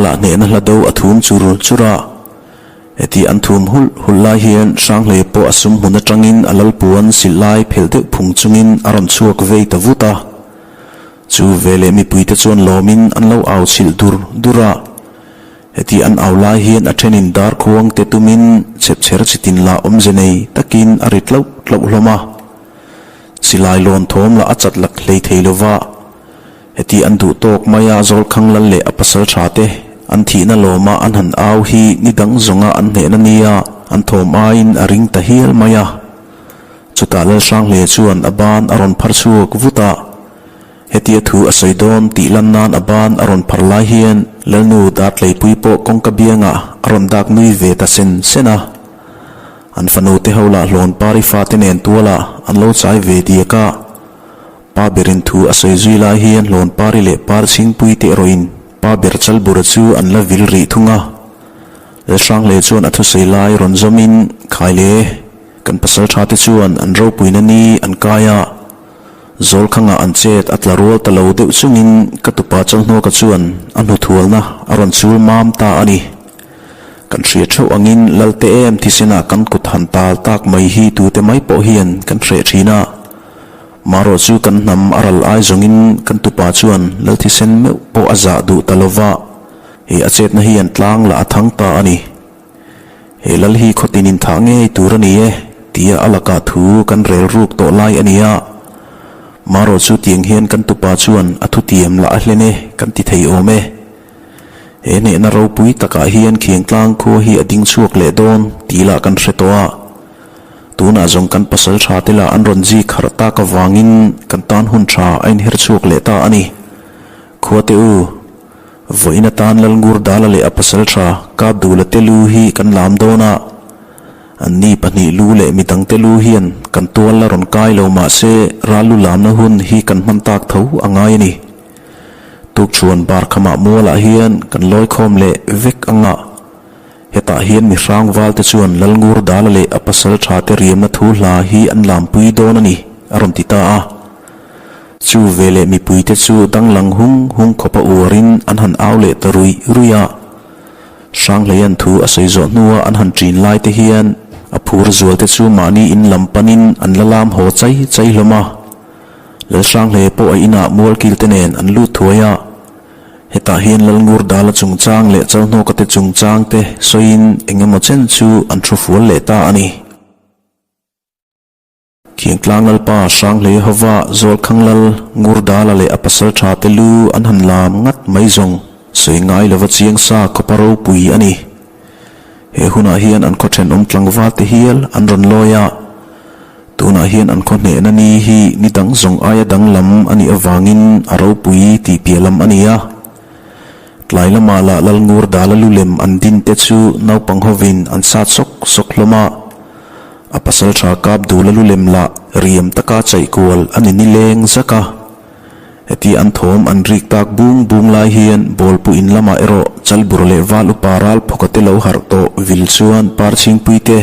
lah hnehna hla do a thum chur chur a. Heti an thum hulh hulh lai hian Hranghleia pawh a sum hmun atangin a lalpuan silh lai phelh deuh phung chungin a rawn chhuak vei ta vut a. Chu veleh mipuite chuan lawmin an lo au chhilh dur dur a. Heti an au lai hian a thenin dar khuang te tumin chhepchher chitin lah awmze nei takin a ri tlauh tlauh hlawm a. Silai lawn thawm lah a chat lak hlei thei lova. Heti an duh tawk mai a Zawlkhang lal leh a pasal tha te an thihna lawma an han au hi ni dang zawnga an hnehna nia an thawm aiin a ring ta hial mai a. Chutah Lalhranghlea chuan a ban a rawn phar chhuak vut a. Hetia thu a sawi dawn tih lan nan a ban a rawn phar lai hian Lalnu Dartleipui pawh kawngka biangah a rawn dak nui ve ta sen sen a. An fanu te ho lah hlawn pari fate nen tualah an lo chai ve diak a. Pa berin thu a sawi zui lai hian hlawn pari leh par chhingpui te erawhin pa ber Chalbura chu an la vil rih thung a. Lalhranghle chuan a thusawi lai rawn zawmin, Khaile, kan pasal tha te chuan an ropuina ni an kai a, Zawlkhangah an chet a tla rual ta lo deuh chungin ka tupa Chalhnuaka chuan a hnuthualna a rawn chul mam ta a ni. Kan hria theuh angin Lalte em thisenah kan kut han tal tak mai hi tute mai pawh hian kan hreh thin a. Marawh chu kan hnam a ral ai zawngin kan tupa chuan Lalthisen meuh pawh a zah duh ta lova, he a chetna hian tlang lah a thang ta a ni. He lal hi khawtin in thah ngei tur a ni e, tia a lakah thu kan rel ruk tawh lai a ni a. Marawh chu tiang hian kan tupa chuan a thutiam lah a hlen e kan ti thei awm e. He hnehna ropui takah hian Khiangtlang khua hi a ding chhuak leh dawn tih lah kan hre tawh a. Tunah zawng kan pasal tha te lah an rawn zik harh tak avangin kan tan hun tha a inher chhuak leh ta a ni. Khuate u, vawiin atan Lalngur Dala leh a pasal tha Kapdula te lu hi kan lam dawn a, anni pahnih lu leh midangte lu hian kan tual la rawn kai lo mah se ral lu lamna hun hi kan hman tak tho a ngai a ni. Tukchhuan Barkhamah mualah hian kan lawikhawm leh vek ang a. Hetah hian mi hrangval te chuan Lalngur Dala leh a pasal tha te riamna thu hla hi an lampui dawn a ni, a rawn ti ta a. Chu veleh mipui te chu danglang hung hung khawpa uarin an han au leh ta ruih ruih a. Hranghleian thu a sawi zawh hnua an han ṭin lai te hian a phur zual te chu mahni in lam panin an la lam haw chai chai hlawm a. Lalhranghleia pawh a inah mualkil te nen an lut thuai a. Hetah hian Lalngur Dala chungchang leh Chalhnawka te chungchang te sawiin eng emaw chen chu an thu fual leh ta a ni. Khiangtlang Lalpa Hranghleia hova Zawlkhang Lal Ngur Dala leh a pasal tha te lu an han lam ngat mai zawng sawi ngai lova chiang sa khawpa ropui a ni. He hunah hian an khaw thenawm tlangval te hial an rawn lawi a. Tunah hian an khaw hnehna ni hi ni dang zawng aia danglam a nih avangin a ropui tih piah lam a ni a. Tlai lamah lah Lalngur Dala lu lem an din te chu naupang hovin an sat sawk sawk hlawm a. A pasal tha kap Dula lu lem lah riam taka chaih kual a ni nileng zak a. Heti an thawm an rik tak bung bung lai hian bawlpu in lamah erawh Chalbur leh Val upa ral phawka te lo harh tawh vil chuan Parchhingpui te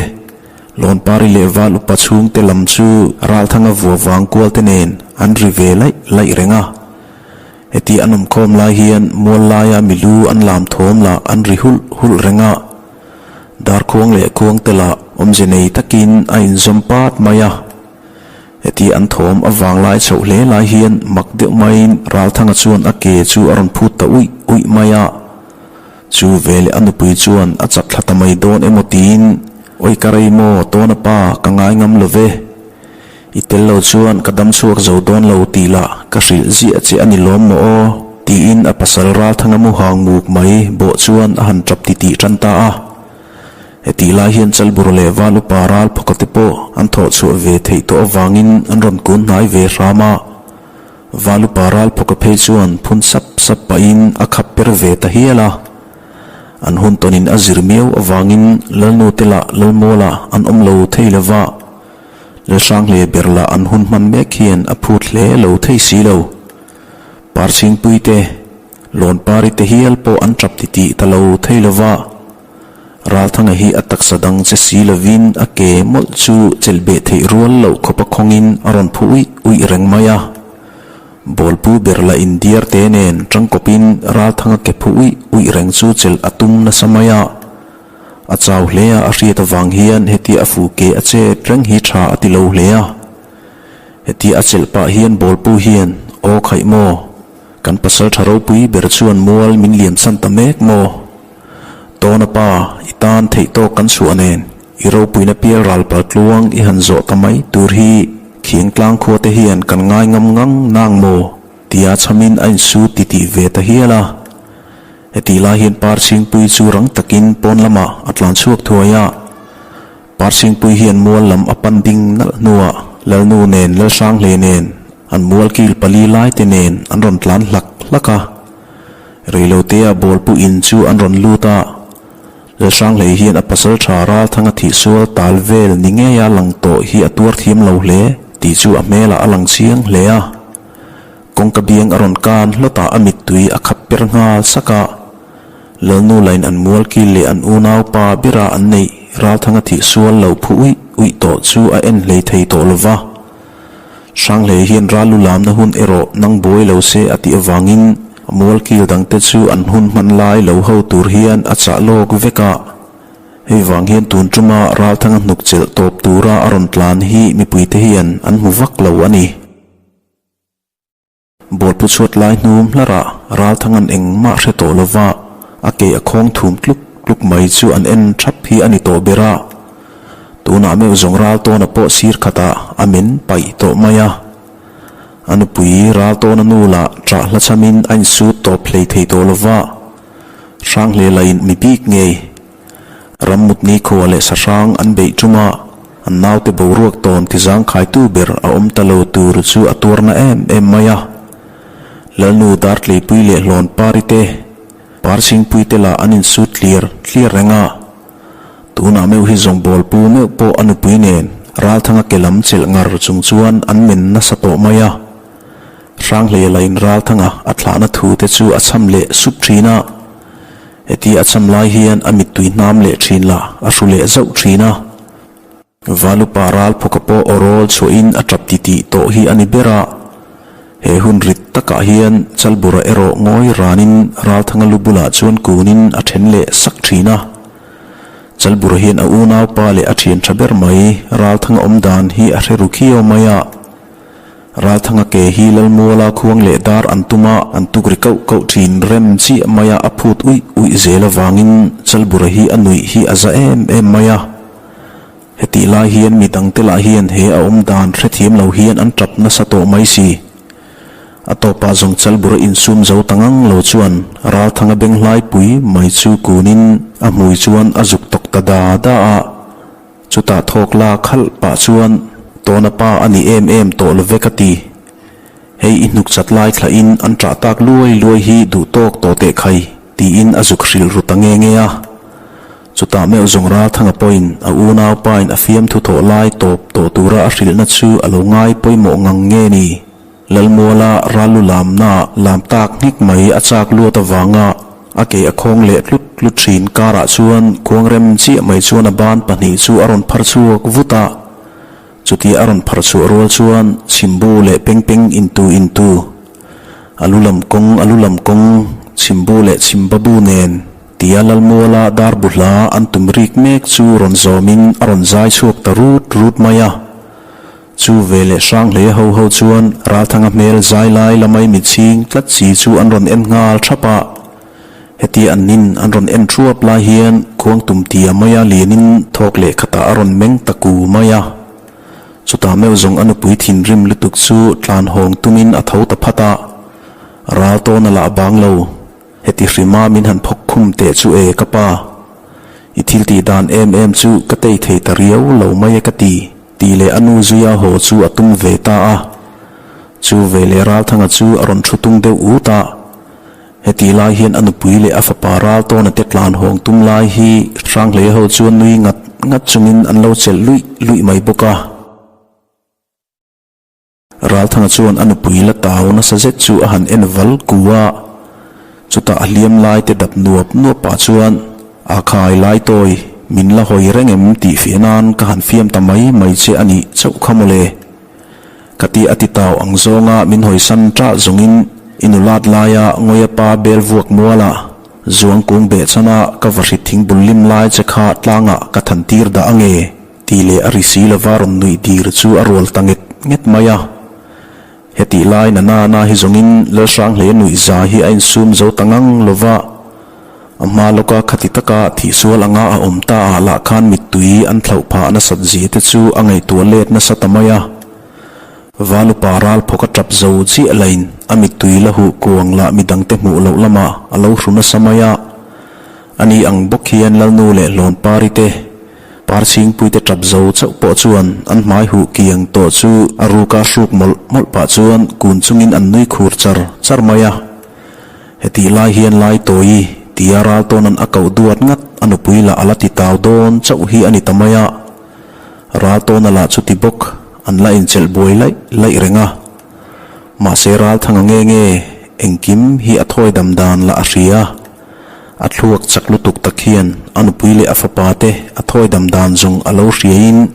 Lawnpari leh Val upa chhungte lam chu Ralthanga vua vang kual te nen an ri ve laih laih reng a. Heti an awmkhawm lai hian mual laia milu an lam thawm lah an ri hulh hulh reng a. Darkhuang leh khuangte lah awmze nei takin a inzawm pat mai a. Heti an thawm a vang lai chhoh hle lai hian mak deuh maiin Ralthanga chuan a ke chu a rawn phut ta uih uih mai a. Chu veleh a nupui chuan a chak thla ta mai dawn emaw tiin, Oi ka rei maw, tawna pa, ka ngai ngam lo ve. I tel lo chuan ka dam chhuak zo dawn lo tih lah ka hrilh ziah che a ni lawm maw aw, tiin a pasal Ralthanga mu hang muk mai bawh chuan a han tap titih tan ta a. Hetih lai hian Chalbur leh Val upa ral phawkate pawh an thawh chhuah ve theih tawh avangin an rawn kun hnai ve hram a. Valupa Ralphawka phei chuan phun sap sap pahin a khap per ve ta hial a. An hun tawnin a zir miau avangin Lalnu te lah Lalmawla an awm lo thei lo va. Lalhranghle ber lah an hun hman mek hian a phut hle lo thei si lo. Parchhingpui te, Lawnpari te hial pawh an tap titih ta lo thei lo va. Ralthanga hi a taksa dang che si lovin a ke mawlh chu chelh beh theih rual loh khawpa khawngin a rawn phu uih uih reng mai a. Bawlpu ber lah in diar te nen tangkawpin Ralthanga ke phu uih uih reng chu chelh a tum nasa mai a. A chau hle a, a hriat avang hian hetia a fu ke a chet reng hi tha a ti lo hle a. Hetia a chelh pah hian bawlpu hian, Aw khaih maw? Kan pasal tha ropui ber chuan mual min liam san ta mek maw? Tawna pa, i tan theih tawk kan chhuah nen, i ropuina pial ral pal tluang i han zawh ta mai tur hi khiang tlang khua te hian kan ngai ngam ngang nang maw? tia chhamin a insut titih ve ta hial a. Hetih lai hian Parchhingpui chu rang takin pawn lamah a tlan chhuak thuai a. Parchhingpui hian mual lam a pan ding nalh hnuah Lalnu nen Lalhranghlei nen an mual kil pali lai te nen an rawn tlan hlak hlak a. Reilotea bawlpu in chu an rawn lut a. Lalhranghlei hian a pasal tha Ralthanga thihsual tal vel ni ngeia lang tawh hi a tuar thiam lo hle tih chu a hmelah a lang chiang hle a. Kawngka biang a rawn kan hlawt a, a mittui a khap per nghal sak a. Lalnu lain an mual kil leh an unau pa bera an neih Ralthanga thih sual lo phu uih uih tawh chu a en hlei thei tawh lo va. Hranghlei hian ral lu lamna hun erawh nang buai lo se a tih avangin a mual kil dangte chu an hun hman lai lo ho tur hian a chah lawk vek a. Hei vang hian tun tuma Ralthanga hnuk chelh tawp tura a rawn tlan hi mipuite hian an hmu vak lo a ni. Bawlpu chhuat lai hnum hlarah Ralthanga'n engmah hre tawh lova a ke a khawng thum tluk tluk mai chu an en thap hi a ni tawh ber a. Tunah meuh zawng Raltawna pawh sir khatah a men paih tawh mai a. A nupui Raltawna nu lah ṭah hla chhamin a insut tawp hlei thei tawh lova Hranghle lain mi bik ngei Rammutni khua leh sahrang an beih ṭum a, an naute boruak tawn tizangkhaitu ber a awm ta lo tur chu a tuarna em em mai a. Lalnu Dartleipui leh Hlawn Pari te, Parchhingpui te lah an insut tliar tliar reng a. Tunah meuh hi zawng bawlpu meuh pawh a nupui nen Ralthanga ke lam chelh ngar chung chuan an men nasa tawh mai a. Hranghleia lain Ralthanga a thlahna thu te chu a chham leh sup ṭhin a. Heti a cham lai hian a mittui hnam leh thin la, a hru leh zauh thin a. Valupa ral phawka pawh aw rawl chhuahin a tap titih tawh hi a ni ber a. He hun rit takah hian Chalbura erawh ngawi ranin Ralthanga lu bulah chuan kunin a then leh sak thin a. Chalbura hian a unaupa leh a thian tha ber mai Ralthanga awm dan hi a hre ru khiau mai a. Ralthanga ke hi Lalmuala khuang leh dar an tum a, an tuk ri kauh kauh thin rem chiah mai a, a phut uih uih zel avangin Chalbura hi a nuih hi a za em em mai a. Hetih lai hian mi dangte lah hian he a awm dan hrethiam lo hian an tap nasa tawh mai si. A tawpah zawng Chalbura insum zo ta ngang lo chuan Ralthanga benghlai pui mai chu kunin a hmui chuan a zuk tawk ta da da a. Chutah thawk la khalh pah chuan Tawna pa a ni em em tawh lo ve ka ti. Hei i hnuk chat lai thlahin an ṭah tak luai luai hi duh tawk tawh teh khai tiin a zuk hrilh ru ta nge nge a. Chutah meuh zawng Ralthanga pawhin a unau pain a fiamthu thawh lai tawp tawh tura a hrilhna chu a lo ngai pawimawh ngang nge ni. Lalmuala ral lu lamna lam tak nghek mai a chak luat avanga a ke a khawng leh tlut tlut thin karah chuan khuang rem chiah mai chuan a ban pahnih chu a rawn phar chhuak vut a. Chutia a rawn phar chhuah rual chuan chhimbu leh peng peng intu intu, a lu lam kawng a lu lam kawng, chhimbu leh chhimbabu nen tia Lalmuala dar bu hla an tum rik mek chu rawn zawmin a rawn zai chhuak ta rut rut mai a. Chu ve leh Hranghleia ho ho chuan Ralthanga hmel zai lai lamai mitchhing tlat si chu an rawn en nghal thap a. Hetia an nin an rawn en thuap lai hian khuang tum tia maia lianin thawk leh khatah a rawn meng ta ku mai a. Chutah meuh zawng a nupui thinrim lutuk chu tlan hawng tumin a tho ta phat a. Ral tawn a lah bang lo. Heti hrima min han phawk khum teh chu e ka pa. I thil tih dan em em chu ka tei thei ta riau lo mai e ka ti. Tih leh a nu zuia haw chu a tum ve ta a. Chu ve leh Ralthanga chu a rawn thu tung deuh ut a. Hetih lai hian a nupui leh a fapa Raltawna te tlan hawng tum lai hi Hranghleia ho chuan nui ngat ngat chungin an lo chelh luih luih mai bawk a. Ralthanga chuan a nupui la tau nasa zet chu a han en val ku a, chutah a hliam lai te dap nuap nuap pah chuan a khai lai tawi min la hawi reng em tih fiah nan ka han fiam ta mai mai che a nih chauh kha mawle. Kati a ti tau ang zawnga min hawisan ṭah zawngin i nulat laia Ngawia pa bel vuak muala zuang kung behchana ka vahrit thing bul lim lai che kha tlangah ka than tir dah ange tih leh a ri si lova rawn nuih dir chu a rual ta nget nget mai a. Hetih lai na na na hi zawngin Lalhranghlei nuih za hi a insum zo ta ngang lova. A hma lawka khati taka thihsual anga a awm ta ah lah khan mittui an thlauh phah nasat zia te chu a ngaihtuah let nasa ta mai a. Valupa ral phawk a tap zo chiah lain a mittui la huh kuang lah midangte hmuh loh lamah a lo hru nasa mai a. Ani ang bawk hian Lalnu leh Hlawnpari te, Parchhingpui te tap zo chauh pawh chuan an hmai huh kiang tawh chu a ruka hruk mawlh mawlh pah chuan kun chungin an nui khur char char mai a. Hetih lai hian Laitawi tia Raltawna'n a koh duat ngat a nupui lah a la ti tau dawn chauh hi a ni ta mai a. Raltawna lah chuti bawk an la inchelh buai laih laih reng a. Mahse Ralthanga nge nge engkim hi a thawi dam dan lah a hria. A thluak chak lutuk tak hian a nupui leh a fapa te a thawi dam dan zawng a lo hriain,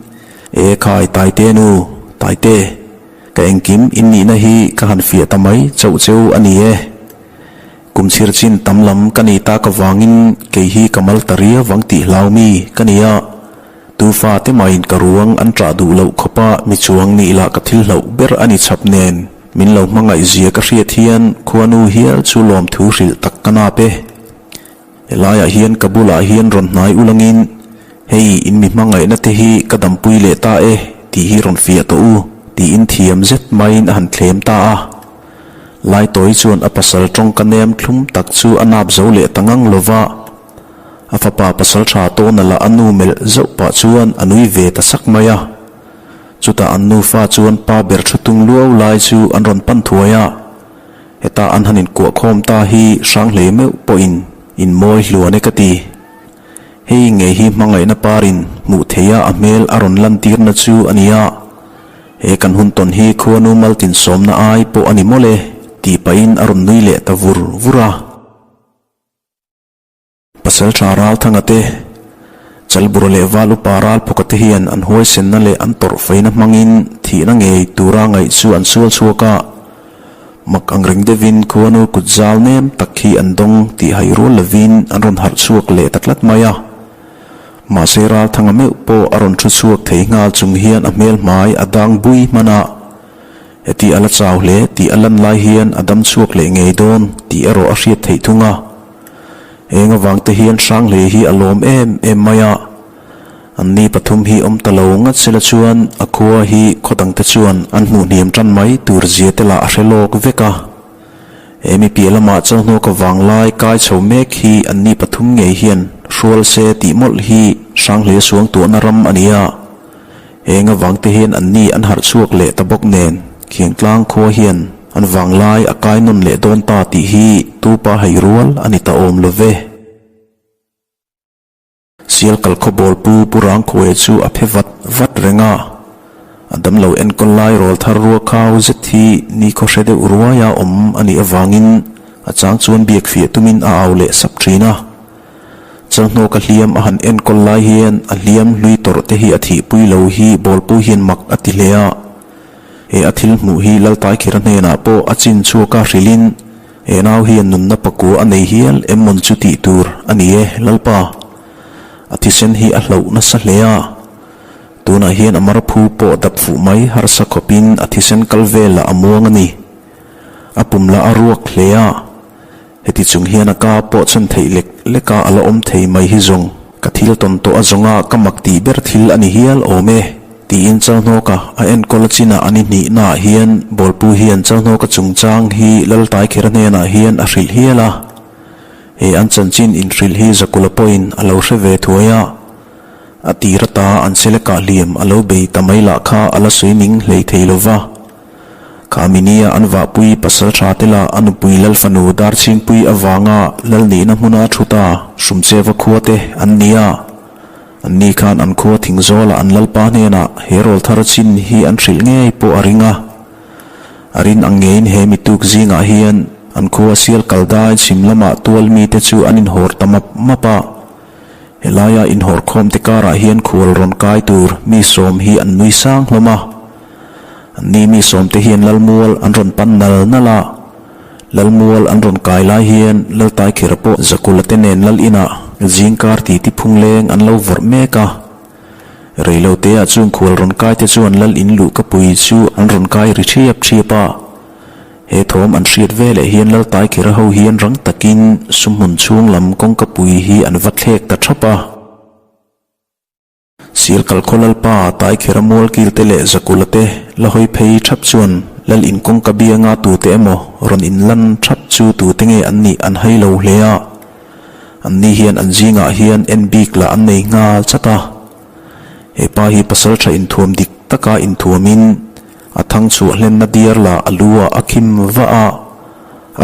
E khai Taite nu, Taite! Ka engkim in nihna hi ka han fiah ta mai chauh cheu a ni e. Kum chhir chin tam lam ka nei tak avangin kei hi ka mal ta riau vang tih hlau mi ka ni a. Tu fa te mahin ka ruang an ṭah duh loh khawpa mi chuang nih lah ka thil hlauh ber a ni chhap nen min lo hmangaih zia ka hriat hian khuanu hial chu lawmthu hrilh tak ka nap e. Helaiah hian ka bulah hian rawn hnai ulangin, Hei, in mi hmangaihna te hi ka dampui leh ta e, tih hi rawn fiah tawh u, tiin thiam zet maiin a han thlem ta a. Laitawi chuan a pasal tawngka nem thlum tak chu a nap zo leh ta ngang lo va. A fapa pasal tha tawna lah a nu melh zauh pah chuan a nui ve ta sak mai a. Chutah an nufa chuan pa ber thu tung luau lai chu an rawn pan thuai a. Heta an han inkuah khawm ta hi Hranghlei meuh pawhin in mawi hluan e ka ti. Hei ngei hi hmangaihna parin hmuh theiha a hmel a rawn lantirna chu a ni a. He kan hun tawn hi khuanu maltin sawmna ai pawh a ni mawlh e tih pahin a rawn nui leh ta vur vur a. Pasalṭha Ralthanga te, Chalbura leh Val upa Ralphawka te hian an huaisenna leh an tawrhfaina hmangin thihna ngei tura ngaih chu an sual chhuak a. Mak angreng deuhin khuanu kut zal nem tak hi an dawng tih hai rual lovin an rawn harh chhuak leh ta tlat mai a. Mahse Ralthanga meuh pawh a rawn thu chhuak thei nghal chung hian a hmel hmai a dang bui hman a. Heti a la chau hle tih a lan lai hian a dam chhuak leh ngei dawn tih erawh a hriat theih thung a. Eng avang te hian Hranghlei hi a lawm em em mai a, an ni pathum hi awm ta lo ngat sela chuan a khua hi khaw dang te chuan an hmuh hniam tan mai tur zia te lah a hre lawk vek a. He mi piah lamah Chauhnawka vanglai kai chho mek hi an ni pathum ngei hian hrual se tih mawlh hi Hranghlei a suang tuahna ram a ni a. Eng avang te hian an ni an harh chhuak leh ta bawk nen, Khiangtlang khua hian an vanglai a kai nawn leh dawn ta tih hi tupa hei rual a ni ta awm lo ve. Sialkal khawbawl pu Pu Rangkhuaia chu a phe vat vat reng a, a damlo enkawl lai rawl thar rua khau zet hi nikhaw hre deuh ruaia awm a nih avangin a chang chuan biak fiah tumin a au leh sap thin a. Chawlhnawka hliam a han enkawl lai hian a hliam hlui tawrh te hi a thihpui lo hi bawlpu hian mak a ti hle a. He a thil hmuh hi Laltaikhira hnenah pawh a chin chhuak a hrilhin, He nau hian nunna pakua a nei hial em mawn chu tih tur a ni e Lalpa. A thisen hi a hlauh nasa hle a. Tunah hian a marphu pawh dap fuh mai harsa khawpin a thisen kal velah a muang a ni. A pum lah a ruak hle a. Heti chung hian a ka pawh chhan theih lek lek a a la awm thei mai hi zawng ka thil tawn tawh a zawnga ka mak tih ber thil a ni hial awm e, tiin Chalhnawka a enkawl a chinah an i hnihnaah hian Bawlpu hian Chalhnawka chungchang hi Laltaikhera hnenah hian a hrilh hial a. He an chanchin inhrilh hi Zakula pawhin a lo hre ve thuai a. A tir ata an selekah hliam a lo bei ta mai lah kha a la sawi ning hlei thei lo va. Kha minia an vahpui pasal tha te lah a nupui Lalfanu Darchhingpui avanga Lal nihna hmuna thu ta Hrumcheva khua te an ni a. An ni khan an khua Thingzawla an Lalpa hnenah he rawl thar chin hi an hrilh ngei pawh a ring a. A rin ang ngeiin he mituk zingah hian an khua sial kal dai chhim lamah tual mite chu an inhawr ta map map a. Helaia inhawrkhawmte karah hian khual rawn kai tur mi sawm hi an nui sang hlawm a. Anni mi sawmte hian Lalmual an rawn pan nal nal a, Lalmual an rawn kai lai hian Laltaikhira pawh Zakula te nen Lal inah zingkar titi phungleng an lo vawrh mek a. Reiloteah chung khual rawn kai te chuan Lal in luhkapui chu an rawn kai ri ṭhiap ṭhiap a. He thawm an hriat veleh hian Laltaikhira ho hian rang takin sumhmun chhung lam kawngkapui hi an va thlek ta ṭhap a. Sialkal khaw Lalpa Taikhera mualkil te leh Zakula te la hawi phei thap chuan Lal in kawngka bianga tute emaw rawn inlan thap chu tute nge an nih an hai lo hle a. Anni hian an zingah hian en bik lah an nei nghal chat a. He pa hi pasal tha inthuam dik taka inthuamin a thang chhuah hlenna diar lah a lu ah a khim va a,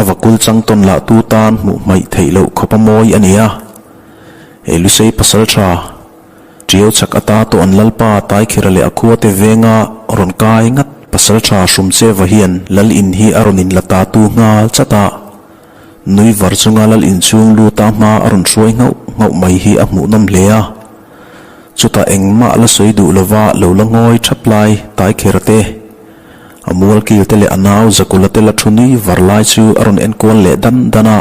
a vakul chang tawn lah tu tan hmuh hmaih theih loh khawp a mawi a ni a. He Lusei pasal tha Ṭiau chak ata tawh an Lalpa Taikhira leh a khuate venga rawn kai ngat pasal tha Hrumcheva hian Lal in hi a rawn inla ta tu nghal chat a. Nui var chunga Lal in chhung luta hma a rawn hruai nghauh nghauh mai hi a hmuhnawm hle a. Chutah engmah la sawi duh lova lo la ngawi thap lai Taikhira te, a mualkil te leh a nau Zakula te la thu nui var lai chu a rawn enkual leh dan dan a.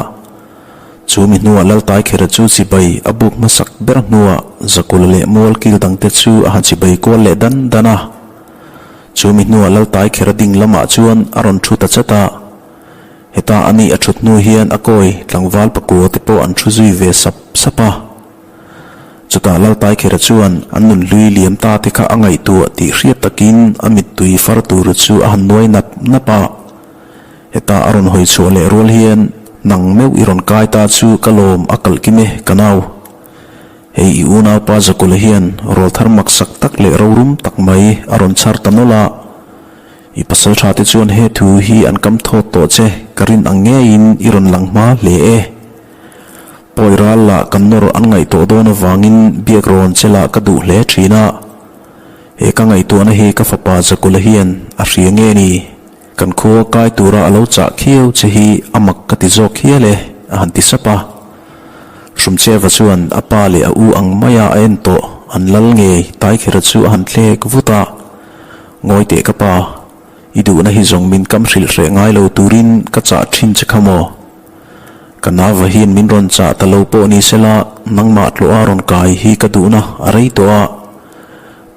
Chu mi hnuah Laltaikhera chu chibai a buk hmasak ber hnuah Zakula leh Mualkil dangte chu a han chibai kual leh dan dan a. Chu mi hnuah Laltaikhera ding lamah chuan a rawn thu ta chat a. Heta a nih a thut hnu hian a kawi tlangval pakua te pawh an thu zui ve sap sap a. Chutah Laltaikhera chuan an nun hlui liam ta te kha a ngaihtuah tih hriat takin a mittui far tur chu a han nuai nap nap a. Heta a rawn hawi chhuah leh rual hian nang meuh i rawn kai ta chu ka lawm a kalh kim e, ka nau. Hei i unaupa Zakula hian rawlthar maksak tak leh rorum tak mai a rawn chhar ta nawlh a. I pasal tha te chuan he thu hi an kam thawt tawh che, ka rin ang ngeiin i rawn lang hma hle e. Pawi ral lah kan nawr an ngaihtuah dawn avangin biak rawn che lah ka duh hle thin a. He ka ngaihtuahna hi ka fapa Zakula hian a hria nge ni? Kan khua kai tura a lo chah khiau che hi a mak ka ti zawk hial e, a han ti sap a. Hrumcheva chuan a pa leh a u ang maia a en tawh an lal ngei Taikhera chu a han thlek vut a, Ngawi teh ka pa, i duhna hi zawng min kam hrilh hreh ngai lo turin ka chah thin che kha maw? Ka nau vahin min rawn chah ta lo pawh ni sela nangmah tlawh a rawn kai hi ka duhna a rei tawh a.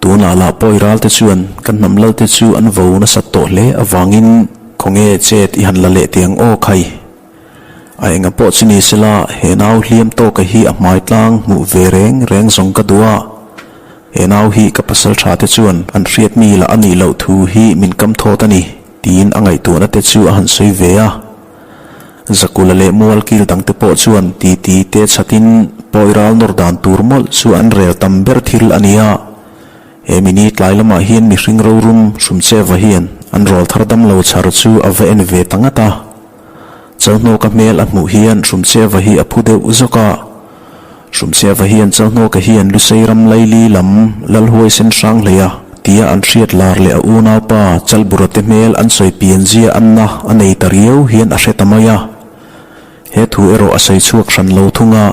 Tunah lah pawi ralte chuan kan hnam lalte chu an vo nasat tawh hle avangin khawnge chet i han la leh teh ang aw khai. A enga pawh chu ni sela he nau hliam tawka hi a hmai tlang hmuh ve reng reng zawng ka duh a. He nau hi ka pasal tha te chuan an hriat mi lah a nih loh thu hi min kam thawt a ni tiin a ngaihtuahna te chu a han sawi ve a. Zakula leh Mualkil dangte pawh chuan titi te chhatin pawi ral nawr dan tur mawlh chu an rel tam ber thil a ni a. He mini tlai lamah hian mihring rorum Hrumcheva hian an rawl thar dam lo chhar chu a va en ve ta ngat a. Chalhnawka hmel a hmuh hian Hrumcheva hi a phu deuh zawk a. Hrumcheva hian Chalhnawka hian Lusei ram laili lam Lalhuaisen Hranghleia tia an hriat lar leh a unaupa Chalbura te hmel an sawi pian zia anna a nei ta riau hian a hre ta mai a. He thu erawh a sawi chhuak hran lo thung a.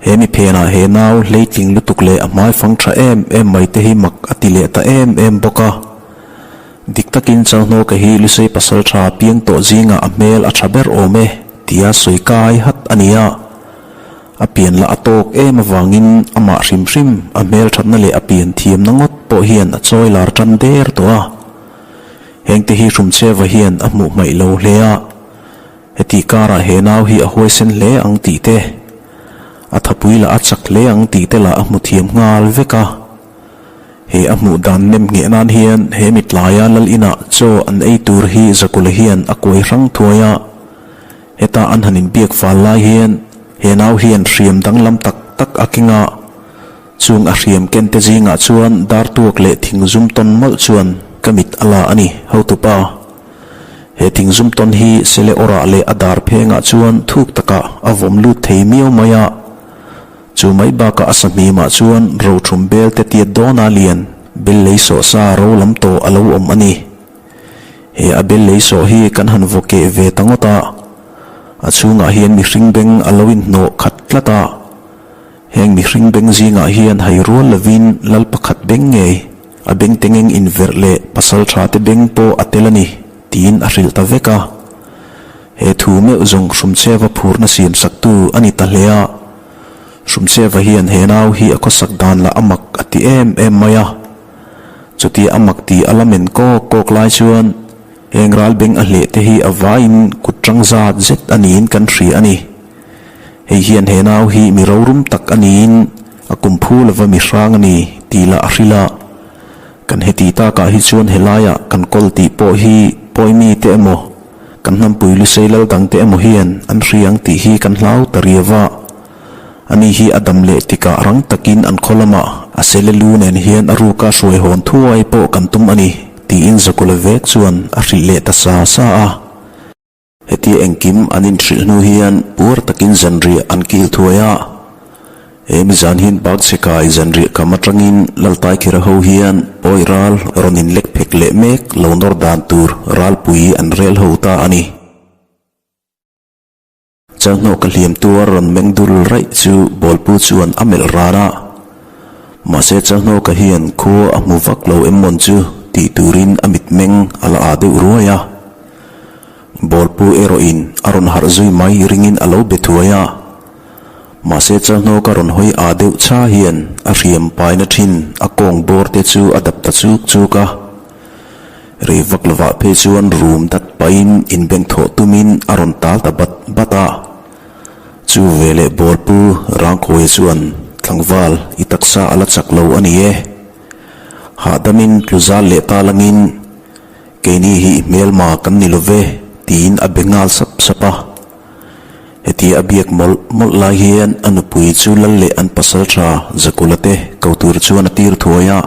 He mi phenah he nau hleitling lutuk leh a hmaifang tha em em mai te hi mak a ti leh ta em em bawk a. Dik takin Chalhnawka hi Lusei pasal tha piang tawh zingah a hmel a tha ber awm e tia sawi kai hat a ni a. A pian lah a tawk em avangin amah hrim hrim a hmelthatna leh a pian thiamna ngawt pawh hian a chawi lar tan der tawh a. Hengte hi Hrumcheva hian a hmuh hmaih lo hle a, hetih karah he nau hi a huaisen hle ang tih te, a thapui lah a chak hle ang tih te lah a hmu thiam nghal vek a. He a hmuh dan nem ngheh nan hian he mitlaia lal inah chaw an ei tur hi Zakula hian a kuai hrang thuai a. Heta an han inbiak fal lai hian he nau hian hriam danglam tak tak a keng a, chung a hriam ken te zingah chuan dar tuak leh thing zum tawn mawlh chuan ka mit a la a ni, hotupa. He thing zum tawn hi sele awrah leh a dar phengah chuan thuk takah a vawm lut thei miau mai a, chu mai bakah a sahmimah chuan rothum bel te tiat dawna lian bel lei sawh sa ro lam tawh a lo awm a ni. He a bel lei sawh hi kan han vaw keh ve ta ngawt a, a chhungah hian mihring beng a lo inhnawh khat tlat a. Heng mihring beng zingah hian hai rual lovin lal pakhat beng ngei. A beng tengeng inverh leh pasaltha te beng pawh a tel a ni, tiin a hrilh ta vek a. He thu meuh zawng Hrumcheva phurna siam saktu a ni ta hle a. Hrumcheva hian he nau hi a khawsak dan lah a mak a ti em em mai a. Chutia a mak ti a la men kawk kawk lai chuan heng ral beng a hleh te hi a vaiin kut tang zat zet a niin kan hria a ni. Hei hian he nau hi mi rorum tak a niin a kum phu lova mi hrang a ni tih lah a hrilh a. Kan heti takah hi chuan helaiah kan kawl tih pawh hi pawi mi te emaw, kan hnampui lusei lal dang te emaw hian an hria ang tih hi kan hlau ta riau a. Ani hi a dam leh tikah rang takin an khaw lamah a sele lu nen hian a ruka hruai hawn thuai pawh kan tum a ni, tiin Zakula vek chuan a hrilh leh ta sa sa a. Hetia engkim an inhrilh hnu hian puar takin zanriah an kil thuai a. He mizan hian Bakchhekai zanriah kam atangin Laltaikhira ho hian pawi ral rawn inlek phek leh mek lo nawr dan tur ralpui an rel ho ta a ni. Chalhnawka hliam tuar rawn meng dul raih chu bawlpu chuan a melh ran a. Mahse Chalhnawka hian khua a hmu vak lo em mawn chu tih turin a mitmeng a la ah deuh ruai a. Bawlpu erawhin a rawn harh zui mai ringin a lo be thuai a. Mahse Chalhnawka rawn hawi ah deuh cha hian a hriam paina thin a kawng bawr te chu a dap ta chuk chuk a. Rei vak lovah phei chuan rum dat pahin inbeng thawh tumin a rawn tal ta bat bat a. Chu veleh Bawlpu Rangkhuaia chuan tlangval i taksa a la chak lo a ni e. Hahdamin tlu zal leh ta langin Keini hi i hmelma kan ni lo ve, tiin a be nghal sap sap a. Hetia a biak mawlh mawlh lai hian a nupui chu lal leh an pasal tha Zakula te ko tur chuan a tir thuai a.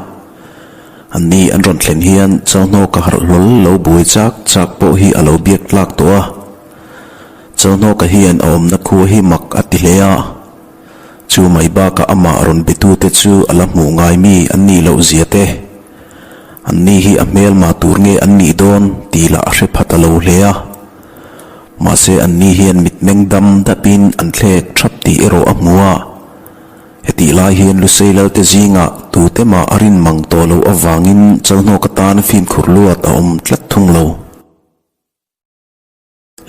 Anni an rawn thlen hian Chauhnawka harh hlawl lo buai chak chak pawh hi a lo biak tlak tawh a. Chauhnawka hian a awmna khua hi mak a ti hle a. Chu mai bakah amah rawn betute chu a la hmuh ngai mi an nih loh zia te. Anni hi a hmelma tur nge an nih dawn tih lah a hre pha ta lo hle a. Mahse anni hian mitmeng dam dapin an thlek thap tih erawh a hmu a. Hetih lai hian Lusei Lalte zingah tute mah a rin mang tawh loh avangin Chalhnawk atan fimkhur luat a awm tlat thung lo.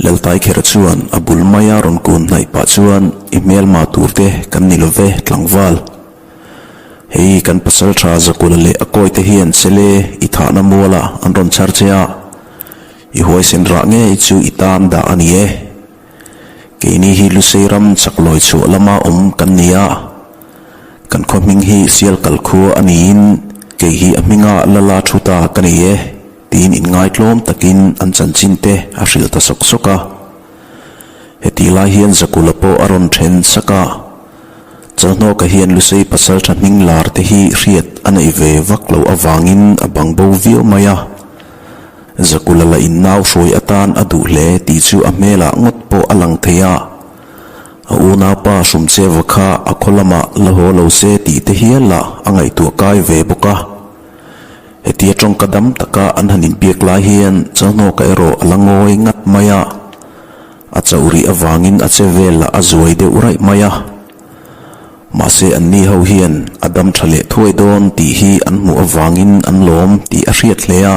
Laltai kher chuan a bul maia rawn kun hnaih pah chuan, I hmelma turte kan ni lo ve, tlangval. Hei kan pasal tha Zakula leh a kawite hian sele i thahna mualah an rawn chhar che a, i huaisen rah ngei chu i tan dah a ni e. Keini hi Lusei ram chaklawi chhuah lama awm kan ni a, kan khaw hming hi Sialkal khua a niin kei hi a hminga Lala thu ta ka ni e. Tiin inngaitlawm takin an chanchin te a hrilh ta sawk sawk a. Hetih lai hian Zakula pawh a rawn then sak a. Chalhnawka hian Lusei pasal tha hming lar te hi hriat a neih ve vak loh avangin a bang bo viau mai a. Zakula la in nau hruai atan a duh hle tih chu a hmelah ngawt pawh a lang thei a. A unaupa Hrumcheva kha a khaw lamah la haw lo se tih te hial lah a ngaihtuah kai ve bawk a. Hetia tawngka dam taka an han inbiak lai hian Chalhnawka erawh a la ngawi ngat mai a, a chauh rih avangin a che vel lah a zuai deuh raih mai a. Mahse anni ho hian a dam tha leh thuai dawn tih hi an hmuh avangin an lawm tih a hriat hle a.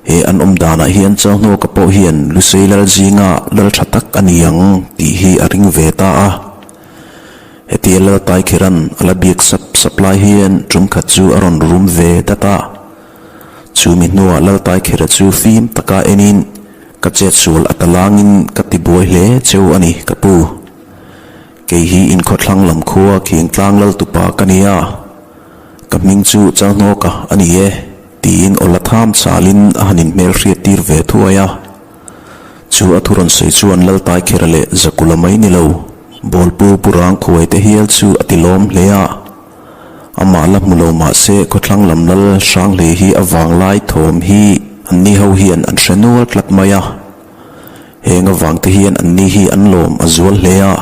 He an awm danah hian Chalhnawka pawh hian Lusei lal zinga lal tha tak a ni ang tih hi a ring ve ta a. Hetia Laltai Khiran a la biak sap sap lai hian tum khat chu a rawn rum ve dat a. Chu mi hnuah Laltai Khira chu fim taka enin, Ka chetsual a ta langin ka ti buai hle cheu a ni, ka pu. Kei hi inkhawthlang lam khua Khiangtlang Laltupa ka ni a. Ka hming chu Chalhnawka a ni e, tiin aw la tham chalin a han inhmelhriat tir ve thuai a. Chu a thu rawn sawi chuan Laltai Khera leh Zakula mai ni lo, Bawlpu Pu Rang Khuai te hial chu a ti lawm hle a. Amah la hmu lo mah se khawthlang lam lal hrang hle hi a vanglai thawm hi anni ho hian an hre nual tlat mai a. Heng avang te hian anni hi an lawm a zual hle a.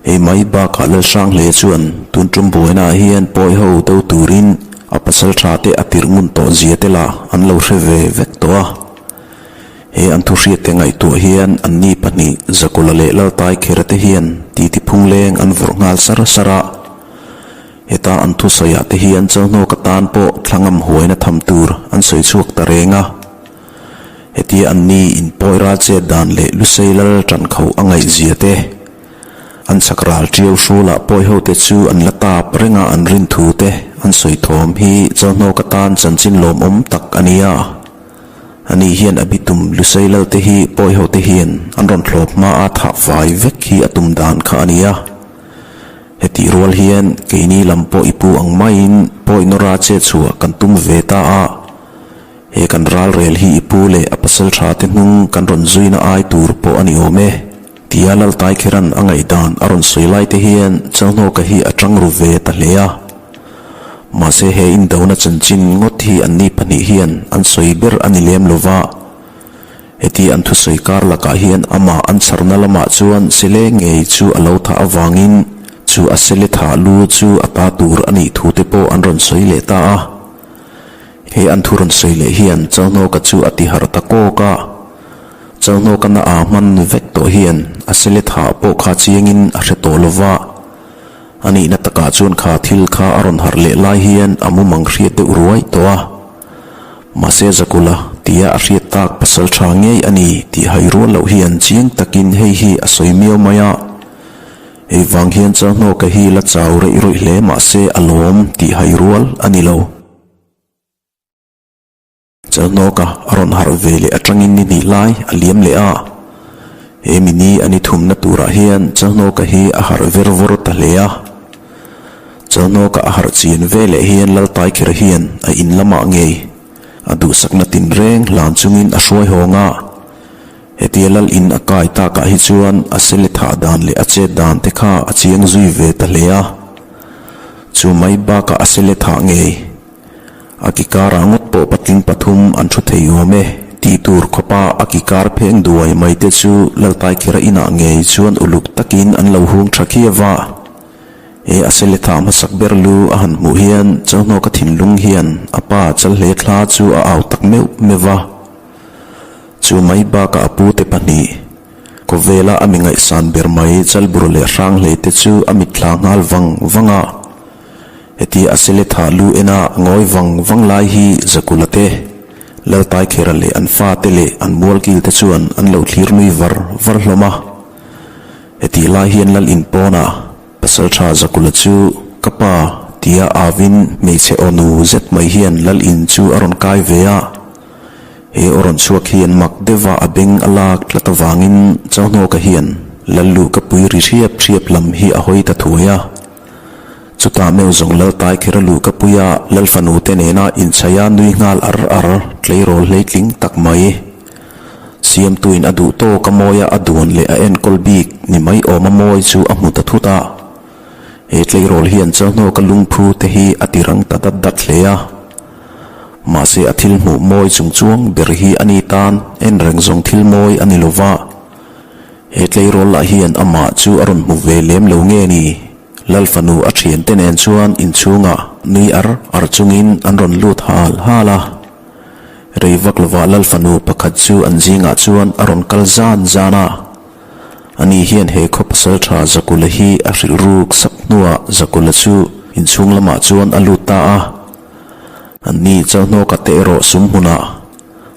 Hei mai bakah lal hrang hle chuan tun tum buainaah hian pawi ho do turin a pasal tha te a tirh ngun tawh zia te lah an lo hre ve vek tawh a. He an thuhriatte ngaihtuah hian anni pahnih Zakula leh Laltai Khera te hian titi phungleng an vawrh nghal sar sar a. Heta an thusawiah te hian Chalhnawka tan pawh thla ngam huaina tham tur an sawi chhuak ta reng a. Hetia anni inpawi ral chet dan leh Lusei lal ṭan kho a ngaihzia te, an chak ral ṭiau hrulah pawi hote chu an la tap reng a an rin thu te an sawi thawm hi Chalhnawka tan chanchin lawmawm tak a ni a. Ani hian a bitum Lusei lal te hi pawi hote hian an rawn thlawp hma a thah fai vek hi a tum dan kha a ni a. Hetih rual hian keini lam pawh i pu ang maiin pawi nawra che chhuah kan tum ve ta a, he kan ral rel hi i pu leh a pasal tha te hnung kan rawn zuina ai tur pawh a ni awm e, tia Laltaikheran a ngaihdan a rawn sawi lai te hian Chalhnawka hi a tang ru ve ta hle a. Mahse he indona chanchin ngawt hi anni pahnih hian an sawi ber a ni lem lova. Heti an thusawi kar lakah hian amah an chharna lamah chuan sele ngei chu a lo thah avangin chu a sele thah lu chu a ta tur a nih thu te pawh an rawn sawi leh ta a. He an thu rawn sawi leh hian Chalhnawka chu a ti harh ta kawk a. Chalhnawka na aa hman vek tawh hian a sele thah pawh kha chiangin a hre tawh lo va. A nihna takah chuan kha thil kha a rawn harh leh lai hian a mumang hriat deuh ruai tawh a. Mahse Zakula, tia a hriat tak pasal tha ngei a ni tih hai rual loh hian chiang takin hei hi a sawi miau mai a. Hei vang hian Chalhnawka hi la chau reih rawih hle mahse a lawm tih hai rual a ni lo. Chalhnawka a rawn harh ve leh atangin ni hnih lai a liam leh a. He mi ni a ni thumna turah hian Chalhnawka hi a harh ver vawr ta hle a. Chalhnawka a harh chian ve leh hian Laltaikher hian a in lamah ngei a duhsakna tinreng hlan chungin a hruai hawng a. Hetia lal in a kai takah hi chuan a sele thah dan leh a chet dan te kha a chiang zui ve ta hle a. Chu mai bakah a sele thah ngei A kikar-ah ngawt pawh patling pathum an thu thei awm e tih tur khawpa a kikar pheng duai mai te chu Laltaikhera inah ngei chuan uluk takin an lo hung tha khiau a. He a Seletha hmasak ber lu a han hmuh hian Chalhnawka thinlung hian a pa Chalhle thla chu a au tak meuh meuh va. Chu mai bakah a pute pahnih, Kawvela a mi ngaihsan ber mai Chalbur leh Hranghlei te chu a mitthla nghal vang vang a. Heti a Seletha lu ena ngawi vang vang lai hi Zakula te, Laltaikhera leh an fate leh an mualkil te chuan an lo thlir nui var var hlawm a. Hetih lai hian Lal in pawnah Pasaltha Zakula chu ka pa tia avin hmeichhe aw nu zet mai hian Lal in chu a rawn kai ve a. He aw rawn chhuak hian mak deuha a beng a lak tlat avangin Chauhnawka hian Lal luh ka pui ri hriap hriap lam hi a hawi ta thuai a. Chutah meuh zawng Lal Taikhera luh ka pui a, Lal fanu te nena inchhaia nui nghal ar ar tleirawl hleitling tak mai. Siamtuin a duh tawk a mawia a duan leh a enkawl bik ni mai awm a mawi chu a hmu ta thut a. He tleirawl hian Chalhnawka lungphu te hi a ti rang ta dat dat hle a. Mahse a thil hmuh mawi chung chuang ber hi a ni tan en reng zawng thil mawi a ni lo va. He tleirawl lah hian amah chu a rawn hmu ve lem lo nge ni? Lal fanu a thiante nen chuan inchhungah nui ar ar chungin an rawn lut hal hal a. Rei vak lovah Lal fanu pakhat chu an zingah chuan a rawn kal zan zan a. Ani hian he khaw pasal tha Zakula hi a hrilh ruk sak hnuah Zakula chu inchhung lamah chuan a lut ta a. Anni Chalhnawka te erawh sum hmunah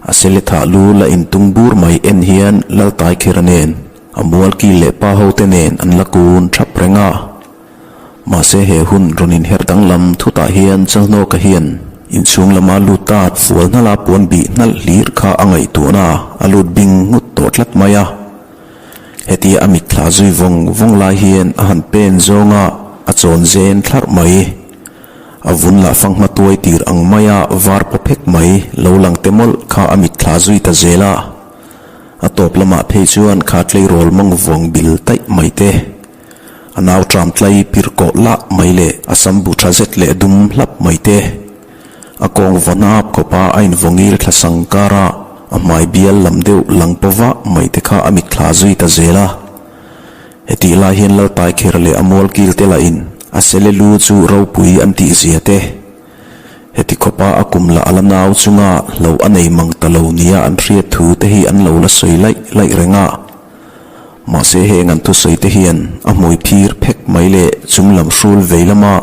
a Seletha lu la intung bur mai en hian Lal Taikhera nen a mualkil leh pa hote nen an la kun thap reng a. Mahse he hun rawn inher danglam thutah hian Chalhnawka hian inchhung lama lut ta fual hnala puan bih hnalh hlir kha a ngaihtuahna a lut bing ngut tawh tlat mai a. Hetia a mitthla zui vawng vawng lai hian a han pen zawnga a chawn zen thlarh mai. A vun lah fanghma tuai tir ang maia var paw phek mai lo lang te mawlh kha a mitthla zui ta zel a. A tawp lamah phei chuan kha tleirawl mawng vawng bil taih mai te. A nau tram tlai pir kawh lah mai leh a sam bu tha zet leh dum hlap mai te. A kawng vaw hnap khawpa a invawngil thla sang kara a hmai bial lam deuh lang paw vah mai te kha a mitthla zui ta zel a. Hetih lai hian Laltaikher leh a mualkil te lahin a sele lu chu ropui an tih zia te. Heti khawpa a kum lah a la nau chunga hlo a nei mang ta lo nia an hriat thu te hi an lo la sawi laih laih reng a. Mahse heng an thusawi te hian a hmui phir phek mai leh chung lam hrul vei lama.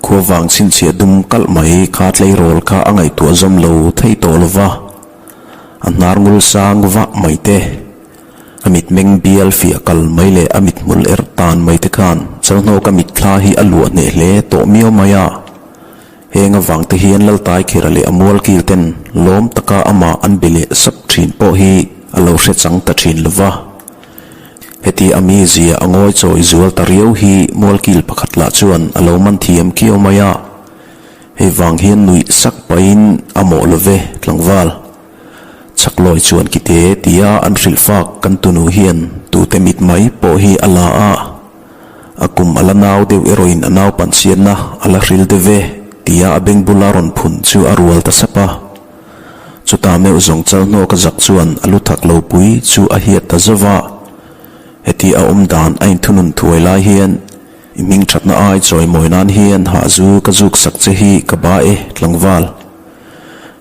Khuavang chhinchhiah dum kalh mai kha tleirawl kha a ngaihtuah zawm lo thei tawh lo va, a hnar ngul sang vah mai te, a mitmeng bial fiah kal mai leh a mithmul erh tan mai te khan Chalhnawka mitthla hi a luah hneh hle tawh miau mai a. Heng avang te hian Laltaikhira leh a mualkil ten lawm taka amah an be leh sap thin pawh hi a lo hre chang ta thin lo va. Heti a mizia a ngawi chawi zual ta riau hi mualkil pakhat lah chuan a lo man thiam kiau mai a, hei vang hian nuih sak pahin a mawh lo ve tlangval. Chhaklawi chuan kite tia an hrilh fak kan tunu hian tute mit mai pawh hi a la a, a kum a la nau deuh erawhin a naupanchhiatna a la hril deuh ve tia a beng bula rawn phun chu a rual ta sap a. Chutah meuh zawng chal hnawk a zak chuan a lu thak lo pui chu a hiat ta zauh a. Heti a awm dan a inthunun thuai lai hian i hming thatna ai chawimawi nan hian hahzu ka zuk sak che hi ka ba e tlangval.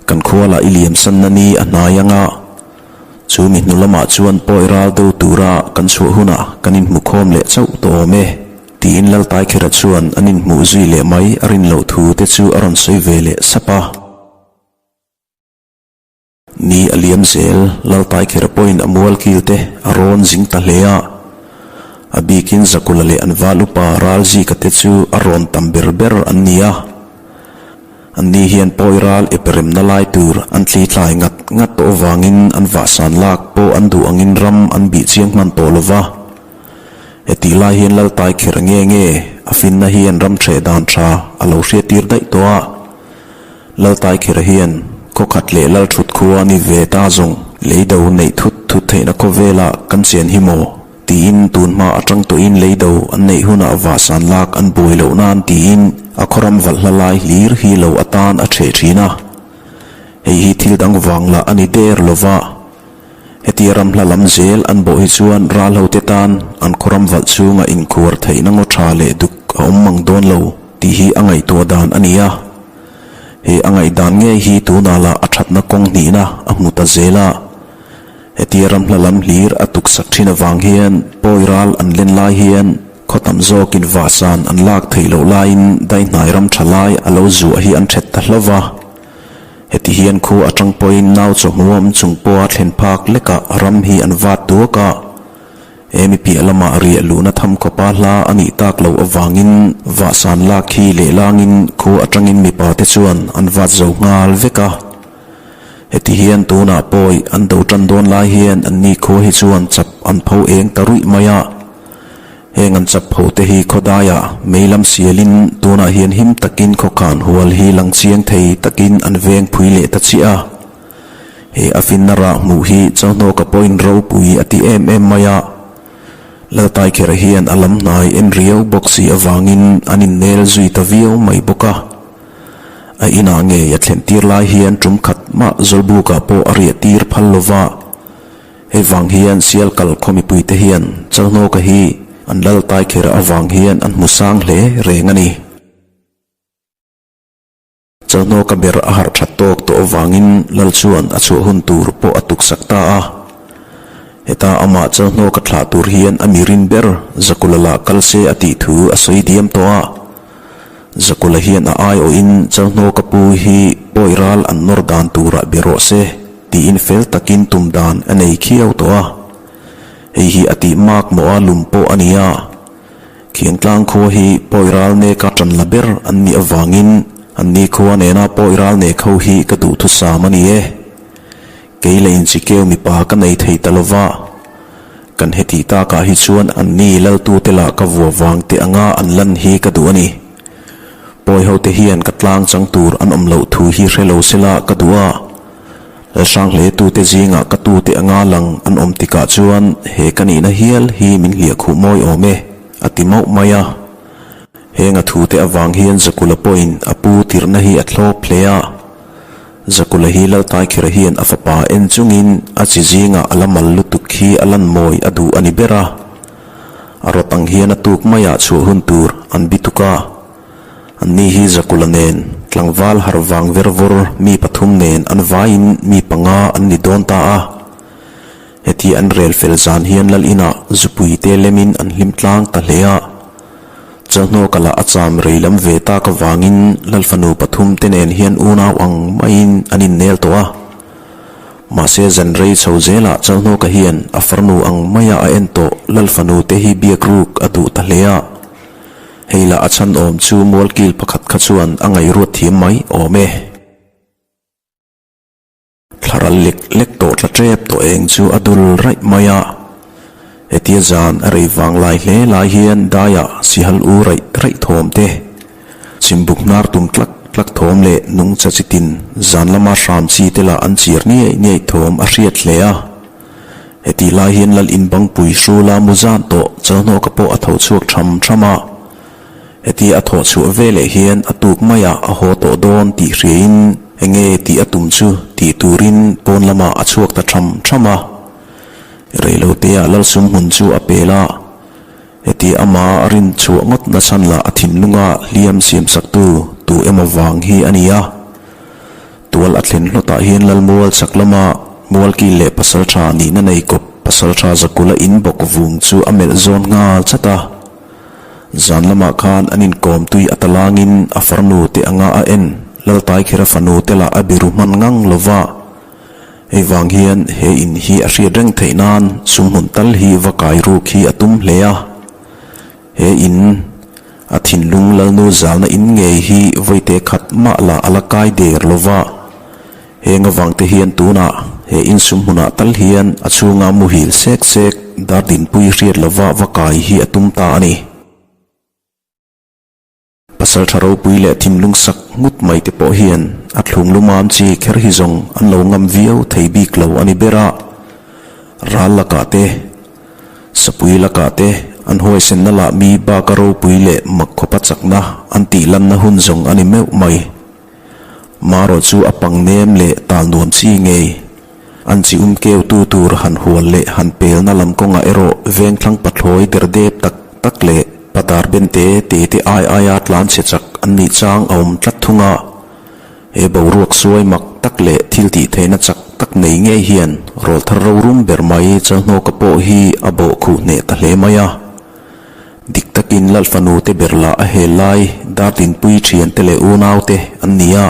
Kan khualah i liamsanna ni a hnai anga chu mi hnu lamah chuan pawi ral do tura kan chhuah hunah kan inhmukhawm leh chauh tawh awm e tiin Laltaikhera chuan an inhmuh zui leh mai a rin loh thu te chu a rawn sawi ve leh sap a. Ni a liam zel, Laltaikhera pawhin a mual kil te a rawn zing ta hle a. A bikin Zakula leh an val upa Ralzika te chu a rawn tam ber ber an ni a. Anni hian pawi ral ep remna lai tur an thli tlai ngat ngat tawh avangin an vahsan lak pawh an duh angin ram an bih chiang hman tawh lo va. Hetih lai hian Laltaikhera nge nge a finna hian ram ṭheh dan ṭha a lo hriattir daih tawh a. Laltaikhera hian khaw khat leh Lalthut khua ni ve ta zawng leido neih thut thut theihna khawvelah kan chian hi maw? tiin tun hma atang tawhin leido an neih hunah vahsan lak an buai loh nan tiin a khawram valhla lai hlir hi lo atan a ṭheh ṭhin a. Hei hi thil dang vang lah a ni der lova. Hetia ram hla lam zel an bawh hi chuan ral hote tan an khawram valh chhunga inkhuar theihna ngaw tha leh duk a awm mang dawn lo tih hi a ngaihtuah dan a ni a. He a ngaihdan ngei hi tunah lah a thatna kawng hnihna a hmu ta zel a. Hetia ram hla lam hlir a tuksak thin avang hian pawi ral an len lai hian khaw tam zawkin vahsan an lak theih loh laiin daihnai ram tha lai a lo zuah hi an that ta hlauh va. Heti hian khu atang pawhin nau chawhmuam chung pawha thlen phak lekah ram hi an vat duak a, he mi piah lamah riah luhna tham khawpa hla a nih tak loh avangin vahsan lak hi lehlangin khu atangin mipa te chuan an vat zo nghal vek a. Heti hian tunah pawi an do tan dawn lai hian anni khua hi chuan chap an pho eng ta ruih mai a. Heng an chap pho te hi khawdaiah mei lam sialin tunah hian him takin khawkhan hual hi lang chiang thei takin an veng phui leh ta chiah a. He a finna rah hmuh hi Chauhnawka pawhin ropui a ti em em mai a. Laltaikhera hian a lam hnai en riau bawk si avangin an innel zui ta viau mai bawk a. A inah ngei a thlen tir lai hian tum khat mah Zawlbukah pawh a riah tir phal lova. Hei vang hian Sialkal khaw mipuite hian Chalhnawka hi an lal Taikhera avang hian an hmu sang hle reng a ni. Chalhnawka ber a harh that tawk tawh avangin lal chuan a chhuah hun tur pawh a tuksak ta a. Heta amah Chalhnawka thlah tur hian a mirin ber Zakula lah kal se a tih thu a sawi diam tawh a. Zakula hian a aiawhin Chalhnawka pu hi pawi ral an nawr dan turah be rawh se tiin fel takin tum dan a nei khiau tawh a. Hei hi a tih mak mawh a lum pawh a ni a. Khiangtlang khua hi pawi ral neka tan la ber an nih avangin anni khua nena pawi ral nek ho hi ka duhthusam a ni e. Kei leh inchikeu mipa ka nei thei ta lova. Kan hetih takah hi chuan anni laltute lah ka vua vang teh anga an lan hi ka duh a ni. Pawi hote hian ka tlang chang tur an awm loh thu hi hre lo sela ka duh a. Lalhrang hle tute zingah ka tute anga lang an awm tikah chuan he ka nihna hial hi min hliah khuh mawi awm e, a ti mauh mai a. Heng a thute avang hian Zakula pawhin a pu tirhna hi a thlawp hle a. Zakula hi Laltaikhira hian a fapa en chungin a chi zingah a la mal lutuk hi a lan mawi a duh a ni ber a. A rawt ang hian a tuk maiah chhuah hun tur an bituk a. Anni hi Zakula nen tlangval har vang ver vawr mi pathum nen an vaiin mi panga an ni dawn ta a. Heti an rel fel zan hian Lal inah zupui te lemin an hlim tlang ta hle a. Chalhnawka lah a cham rei lam ve tak avangin Lal fanu pathumte nen hian unau ang maiin an innel tawh a. Mahse zan rei chho zelah Chalhnawka hian a farnu ang maia a en tawh Lal fanute hi biak ruk a duh ta hle a. Hei lah a chhan awm chu mualkil pakhat kha chuan a ngaihruat thiam mai awm e. Thlaral lek lek tawh tla tep tawh eng chu a dul raih mai a. Hetia zan a rei vang lai hle lai hian daiah sihal u raih raih thawm te, chimbuk hnar tum tlak tlak thawm leh nungcha chitin zan lama hram chi te lah an chir niaih niaih thawm a hriat hle a. Hetih lai hian Lal inbangpui hrula mu zan tawh Chalhnawka pawh a tho chhuak tham tham a. Hetia a thawh chhuah veleh hian a tuk maiah a haw tawh dawn tih hriain enge tih a tum chu tih turin pawn lamah a chhuak ta tham tham a. Reiloteah Lalsum hmun chu a pel a, hetia ama a rin chhuah ngawt nachhan lah a thinlunga hliam siamsaktu tu emaw vang hi a ni a. Tual a thlen hlawtah hian Lalmual chak lama Mualkil leh Pasaltha nihna nei kawp Pasaltha Zakula in bawk vung chu a melh zawn nghal chat a. Zan lamah khan an inkawm tui a talangin a farnu te anga a en Laltaikhera fanu te lah a biru hman ngang lo va. Hei vang hian he in hi a hriat reng theih nan sumhmun tal hi va kai ruk hi a tum hle a. He in a thinlung Lalnu zalna in ngei hi vawite khat mah lah a la kai der lo va. Heng avangte hian tunah he in sumhmunah tal hian a chhunga muhil sek sek dar dinpui hriat lova va kai hi a tum ta a ni. Pasal tha ropui leh thinlung sak ngut mai te pawh hian a thlung lumam chi kher hi zawng an lo ngam viau thei bik lo a ni ber a, ral lakah te, sapui lakah te an huaisenna lah mi baka ropui leh mak khawpa chakna an tih lanna hun zawng a ni meuh mai. Marawh chu a pang nem leh tal nuam chi ngei. An chi um keu tu tur han hual leh han pelna lam kawngah erawh vengthlang pathlawi der dep tak tak leh patar ben te te te ai aia tlan chhe chak an nih chang a awm tlat thung a. He boruak suai mak tak leh thil tih theihna chak tak nei ngei hian rawlthar rorum ber mai Chalhnawka pawh hi a bawh khuh hneh ta hle mai a. Dik takin Lal fanu te ber lah a hel lai Dartinpui thian te leh unau te an ni a,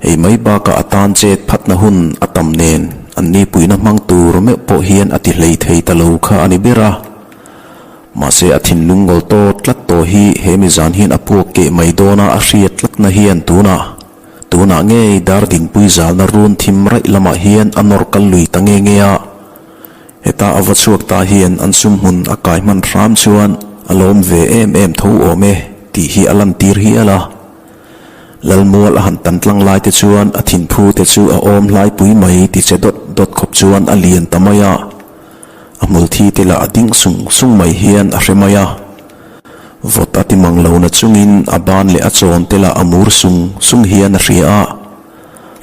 hei mai bakah a tan chet phatna hun a tam nen an ni puihna hmang tur meuh pawh hian a ti hlei thei ta lo kha a ni ber a. Mahse a thinlung ngawl tawt tlat tawh hi he mizan hian a puak keh mai dawna a hriat tlatna hian tunah tunah ngei Dardinpui zalna run thim raih lamah hian a nawr kal lui ta nge nge a. Heta a va chhuak ta hian an sumhmun a kai hman hram chuan a lawm ve em em tho awm e tih hi a lantir hial a. Lalmual a han tan tlang lai te chuan a thinphu te chu a awm hlaipui mai ti che dawt dawt khawp chuan a lian ta mai a. A hmulthi te lah a ding sung sung mai hian a hre mai a. Vawt a ti mang lo na chungin a ban leh a chawn te lah a mur sung sung hian a hria a.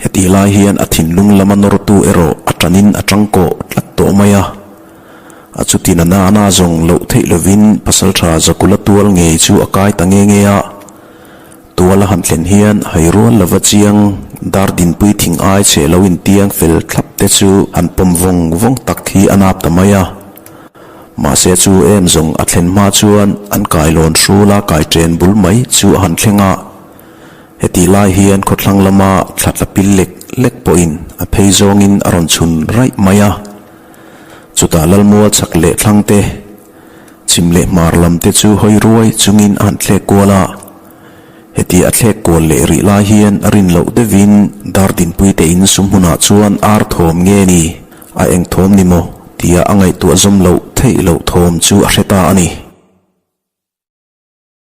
Hetih lai hian a thinlung lama nawrtu erawh a tanin a tangkawh tlat tawh mai a. A chutin a nana zawng loh theih lovin Pasaltha Zakula tual ngei chu a kai ta nge nge a. Tual a han thlen hian hairual lova chiang dar dinpui thing ai chhe lo intiang fel thlap te chu han pawm vawng vawng tak hi a nap ta mai a. Mahse chu em zawng a thlen hma chuan an kailawn hrula kai chen bul mai chu a han thleng a. Hetih lai hian khawthlang lama thla tla pil lek lek pawhin a phei zawngin a rawn chhun raih mai a. Chutah Lalmual chak leh thlang te, chhim leh hmar lam te chu hawi ruai chungin a han thlek kual a. Heti a thlek kual leh rih lai hian a rin loh deuhin Dardinpui te in sum hmunah chuan ar thawm nge ni, a eng thawm ni maw tia a ngaihtuah zawm loh theih loh thawm chu a hre ta a ni.